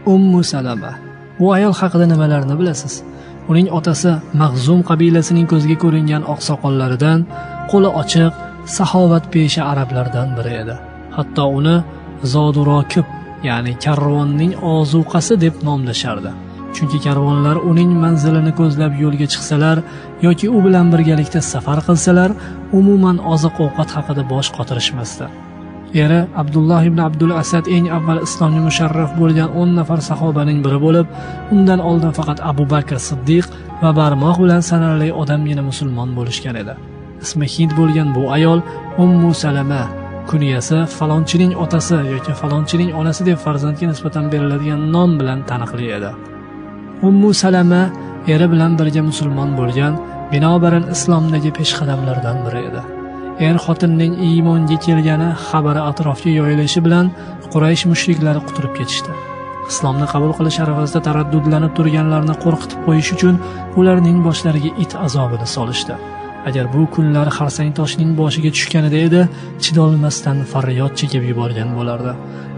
Ummu Salama. Bu ayol haqida nimalarni bilasiz? Uning otasi Maxzum qabilasining ko'zga ko'ringan oqsoqollaridan, qo'li ochiq, saxovatpesha arablardan biri edi. Hatto uni Zodurokib, ya'ni karvonning ozuqasi deb nomlashardi. Chunki karvonlar uning manzilini ko'zlab yo'lga chiqsalar yoki u bilan birgalikda safar qilsalar, umuman oziq-ovqat haqida bosh qotirishmasdi. Eri Abdulloh ibn Abdul Asad eng avval islomga musharraf bo'lgan 10 nafar sahobaning biri bo'lib, undan oldin faqat Abu Bakr Siddiq va barmoq bilan sanarli odamgina musulmon bo'lishgan edi. Ismi Hind bo'lgan bu ayol Ummu Salama, kunyasi falonchining otasi yoki falonchining onasi deb farzandga nisbatan beriladigan nom bilan taniqli edi. Ummu Salama eri bilan birga musulmon bo'lgan, binobarin islomdagi peshqadamlardan biri edi. Er xotinning iymonga kelgani xabari atrofga yoyilishi bilan Quraysh mushriklari quturib ketishdi. Islomni qabul qilish arafasida taraddudlanib turganlarni qo'rqitib qo'yish uchun ularning boshlariga it azobini solishdi. Agar bu kunlar xarsang toshning boshiga tushganida edi, chidolmasdan faryod chekib yuborgan bo'lardi.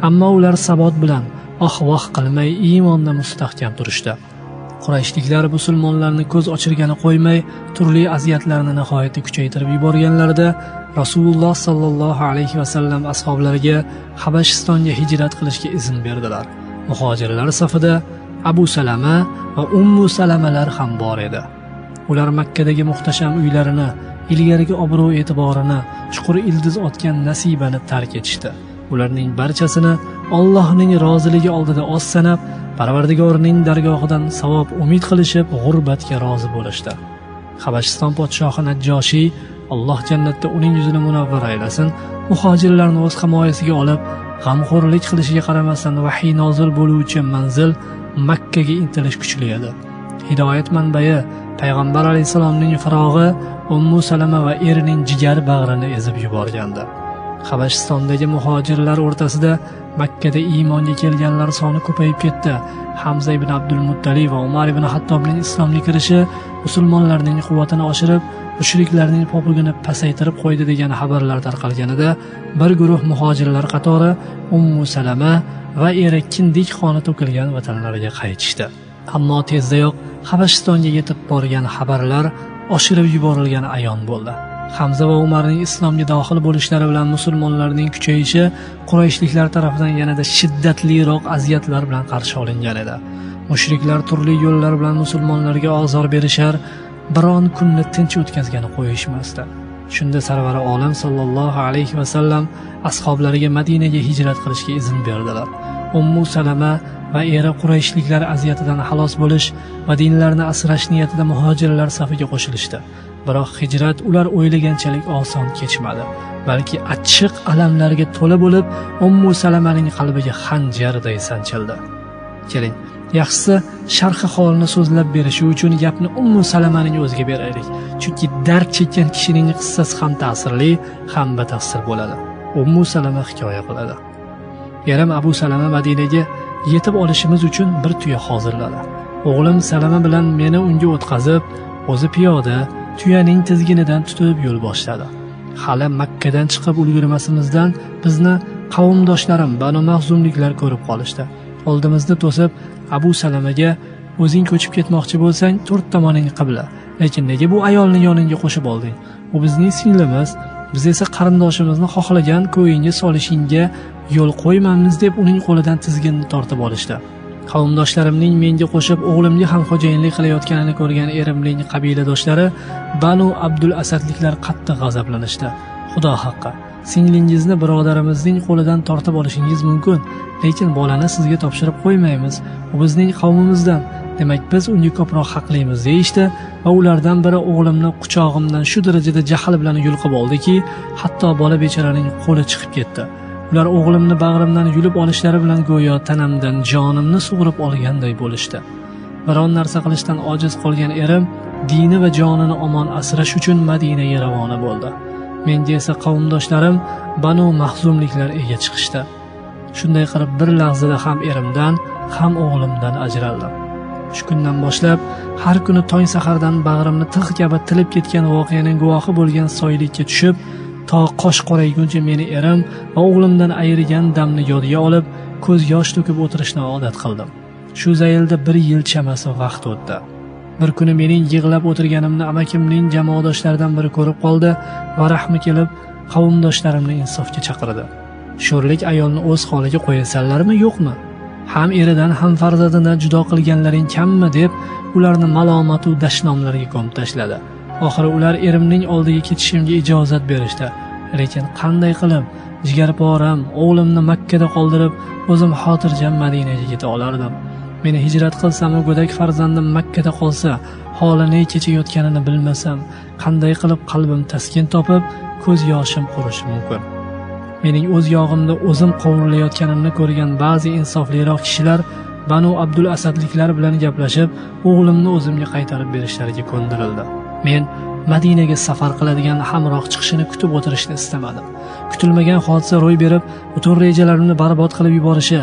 Ammo ular sabot bilan oh-voh qilmay iymonda mustahkam turishdi. Qurayshliklar musulmonlarni ko'z ochirgani qo'ymay, turli aziyatlarni nihoyatda kuchaytirib yuborganlarida Rasululloh sallallohu alayhi va sallam ashablariga Habashistonga hijrat qilishga izn berdilar. Muhojirlar safida Abu Salama va Ummu Salamalar ham bor edi. Ular Makkadagi muhtasham uylarini, ilgarigi obro'-e'tiborini, chuqur ildiz otgan nasibani tark etishdi. Ularning barchasini Allohning roziligi oldida oz sanab, Parvardigorning dargohidan savob umid qilishib, g'urbatga rozi bo'lishdi. Habashiston podshohi Najjoshiy, Alloh jannatda uning yuzini munavvar aylasin, muhojirlarni o'z himoyasiga olib, g'amxo'rlik qilishiga qaramasdan vahiy nozil bo'luvchi manzil Makkaga intilish kuchli edi. Hidoyat manbai payg'ambar alayhissalomning firog'i Ummu Salama va erining jigar bag'rini ezib yuborgandi. Habashistondagi muhojirlar o'rtasida Makkada iymonga kelganlar soni ko'payib ketdi. Hamza ibn Abdul Muttalib va Umar ibn Hattobning islomga kirishi musulmonlarning quvvatini oshirib, mushriklarning popugini pasaytirib qo'ydi degan xabarlar tarqalganida bir guruh muhojirlar qatori Ummu Salama va eri kindik qoni to'kilgan vatanlariga qaytishdi. Ammo tezdayoq Habashistonga yetib borgan xabarlar oshirib yuborilgani ayon bo'ldi. Hamza va Umarning islomga daxil bo'lishlari bilan musulmonlarning kuchayishi Qurayshliklar tarafidan yanada shiddatliroq aziyatlar bilan qarshi olingan edi. Mushriklar turli yo'llar bilan musulmonlarga ozor berishar, biron kunni tinch o'tkazgani qo'yishmasdi. Shunda Sarvari olam sallallohu alayhi va sallam ashablariga Madinaga hijrat qilishga izn berdilar. Ummu Salama va eri Qurayshliklar aziyatidan xalos bo'lish va dinlarini asrash niyatida muhojirlar safiga qo'shilishdi. Biroq hijrat ular o'ylaganchalik oson kechmadi, balki achchiq alamlarga to'la bo'lib, Ummu Salamaning qalbiga xanjarday sanchildi. Keling, yaxshisi sharhi holini so'zlab berishi uchun gapni Ummu Salamaning o'ziga beraylik, chunki dard chekkan kishining qissasi ham ta'sirli, ham batafsil bo'ladi. Ummu Salama hikoya qiladi. Erim Abu Salama Madinaga yetib olishimiz uchun bir tuya hozirladi. O'g'lim Salama bilan meni unga o'tqazib, o'zi piyoda tuyaning tizginidan tutib yo'l boshladi. Hali Makkadan chiqib ulgurmasimizdan bizni qavmdoshlarim Banu Maxzumliklar ko'rib qolishdi. Oldimizni to'sib Abu Salamaga: "O'zing ko'chib ketmoqchi bo'lsang, to'rt tomoning qibla. Lekin nega bu ayolni yoningga qo'shib olding? U bizning singlimiz, biz esa qarindoshimizni xohlagan ko'yingga solishingga yo'l qo'ymamiz" deb uning qo'lidan tizginni tortib olishdi. Qavmdoshlarimning menga qo'shib o'g'limga ham xo'jayinlik qilayotganini ko'rgan erimning qabiladoshlari Banu Abdul Asadliklar qattiq g'azablanishdi. "Xudo haqqi, singlingizni birodarimizning qo'lidan tortib olishingiz mumkin, lekin bolani sizga topshirib qo'ymaymiz. U bizning qavmimizdan, demak biz unga ko'proq haqlimiz" deyishdi va ulardan biri o'g'limni quchog'imdan shu darajada jahl bilan yulqib oldiki, hatto bola bechoraning qo'li chiqib ketdi. Ular o'g'limni bag'rimdan yulib olishlari bilan go'yo tanamdan jonimni sug'urib olganday bo'lishdi. Biron narsa qilishdan ojiz qolgan erim dini va jonini omon asrash uchun Madinaga ravona bo'ldi. Menga esa qavmdoshlarim Banu Maxzumliklar ega chiqishdi. Shunday qilib bir lahzada ham erimdan, ham o'g'limdan ajraldim. Shu kundan boshlab har kuni tong sahardan bag'rimni tig' kabi tilib ketgan voqeaning guvohi bo'lgan soylikka tushib, to qosh qorayguncha meni erim va o'g'limdan ayirgan damni yodga olib, ko'z yosh to'kib o'tirishni odat qildim. Shu zaylda 1 yil chamasi vaqt o'tdi. Bir kuni mening yig'lab o'tirganimni amakimning jamoadoshlaridan biri ko'rib qoldi va rahmi kelib qavmdoshlarimni insofga chaqirdi. Sho'rlik ayolni o'z holiga qo'yasanlarmi, yo'qmi? Ham eridan ham farzandidan judo qilganlaring kammi, deb ularni malomatu dashnomlarga ko'mib tashladi. Oxiri ular erimning oldiga ketishimga ijozat berishdi. Lekin qanday qilib jigarporam o'g'limni Makkada qoldirib, o'zim xotirjam Madinaga keta olardim? Meni hijrat qilsam, u go'dak farzandim Makkada qolsa, holi ne kechayotganini bilmasam, qanday qilib qalbim taskin topib, ko'z yoshim qurishi mumkin? Mening o'z yog'imda o'zim qovurilayotganimni ko'rgan ba'zi insofliroq kishilar Banu Abdul Asadliklar bilan gaplashib, o'g'limni o'zimga qaytarib berishlariga ko'ndirildi. Men Madinaga safar qiladigan hamroh chiqishini kutib o'tirishni istamadim. Kutilmagan hodisa ro'y berib, butun rejalarimni barbod qilib yuborishi